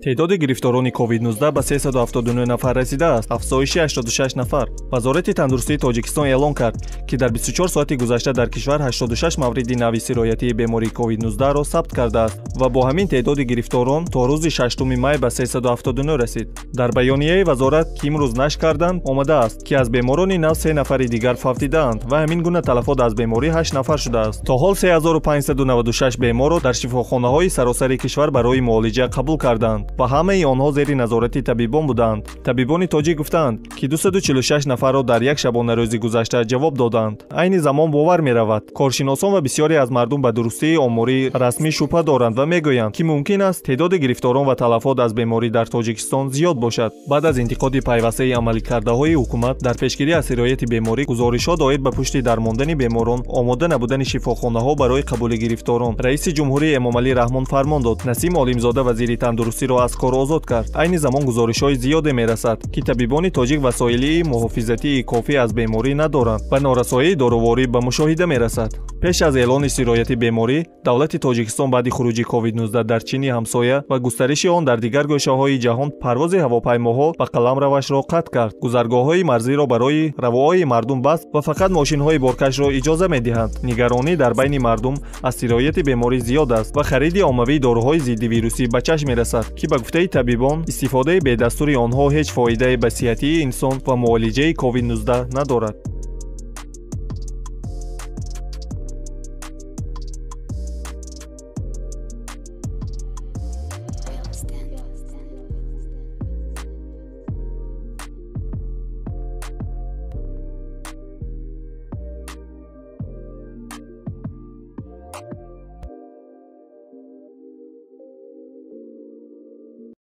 Теъдоди гирифторони COVID-19 ба 379 нафар расидааст, афзоиши 86 нафар. Вазорати тандурустии Тоҷикистон эълон кард, ки дар 24 соати гузашта дар кишвар 86 мавриди нави сироятии бемории COVID-19-ро сабт кардааст ва бо ҳамин теъдоди гирифторон то рӯзи 6 май ба 379 расид. Дар баёнияи вазорат, ки имрӯз нашр карданд, омадааст, ки аз беморони нав 3 нафари дигар фавтидаанд ва ҳамин гуна талафот аз беморӣ 8 нафар шудааст. То ҳол 3596 беморро дар шифохонаҳои саросари кишвар барои муолиҷа қабул карданд ва ҳамаи онҳо зери назорати табибон буданд. Табибони тоҷик гуфтанд, ки 246 нафарро дар як шабонарӯзи гузашта ҷавоб доданд. Айни замон бовар меравад, коршиносон ва бисёре аз мардум ба дурустии омории расмӣ шубҳа доранд ва мегӯянд, ки мумкин аст теъдоди гирифторон ва талафот аз беморӣ дар Тоҷикистон зиёд бошад. Баъд аз интиқоди пайвастаи амаликардаҳои ҳукумат дар пешгирӣ аз сирояти беморӣ, гузоришҳо доир ба пушти дармондани беморон, омода набудани шифохонаҳо барои қабули гирифторон, раиси ҷумҳурӣ Эмомалӣ Раҳмон фармон дод Насим Олимзода вазири тандурустиро аз кор озод кард. Айни замон гузоришҳои зиёде мерасад, ки табибони тоҷик васоилии муҳофизатии кофӣ аз беморӣ надоранд ва норасоии доруворӣ ба мушоҳида мерасад. Пеш аз эълони сирояти беморӣ, давлати Тоҷикистон баъди хуруҷи COVID-19 дар Чини ҳамсоя ва густариши он дар дигар гӯшаҳои ҷаҳон парвози ҳавопаймоҳо ба қаламравашро қатъ кард, гузаргоҳҳои марзиро барои равоаи мардум баст ва фақат мошинҳои боркашро иҷоза медиҳанд. Нигаронӣ дар байни мардум аз сирояти беморӣ зиёд аст ва хариди оммавии доруҳои зиддивирусӣ ба чашм мерасад, ки ба гуфтаи табибон истифодаи бедастури онҳо ҳеҷ фоидае ба сиҳатии инсон ва муолиҷаи COVID-19 надорад.